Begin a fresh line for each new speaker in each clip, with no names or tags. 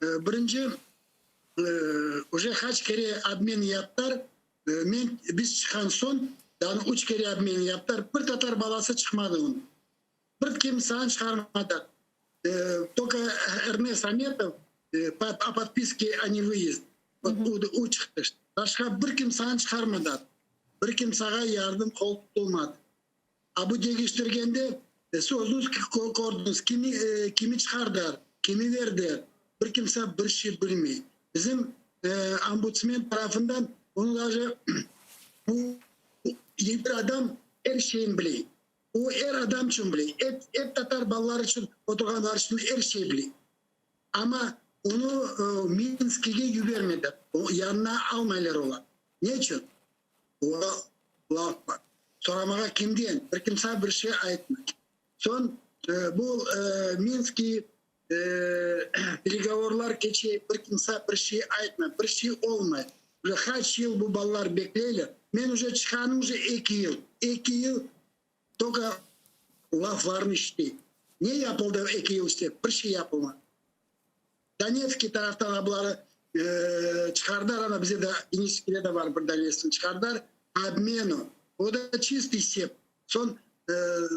Birinci, uje qaç kere obmen yaptılar, men, biz çıqqan soñ, daa üç kere obmen yaptılar, bir tatar balası çıqmadı onıñ. Bir kimseni çıqarmadı. Только Эрнест Аметов по подписке о невыезд. O çıqtı. Başqa bir kimseni çıqarmadı. Bir kimsege yardım qol tutulmadı. A bu deñiştirgende özüñiz kördiñiz, kimi, kimi çıqardılar, kimi berdi, bir kimse bir şey bilmey. Bizim ombudsmen tarafından onı даже bu bir adam er şeyni bile. O er adam içün bile. Ep tatar balaları içün, oturğanlar içün er şey bile. Amma onı Minskige yibermedi. O yanına almaylar olar. Ne içün? O laf bar. Soramağa kimden? Bir kimse bir şey aytmay. Soñ bu Minski переговорlar keçe, bir kimse bir şey aytmay, bir şey olmay. Уже qaç yıl bu balalar bekleyler. Men уже çıqqanım уже 2 yıl. 2 yıl только laflarını işiteyim. Ne yapıldı 2 yıl işte? Bir şey yapılmadı. Donetskiy taraftan abları çıqardılar, ana bize de Donetskiyde de var bir Donetskni çıqardılar, обмену. O da чистый сеп. Soñ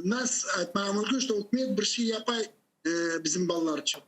нас aytmağa mümkün, что ükümet bir şey yapay bizim balalar içün.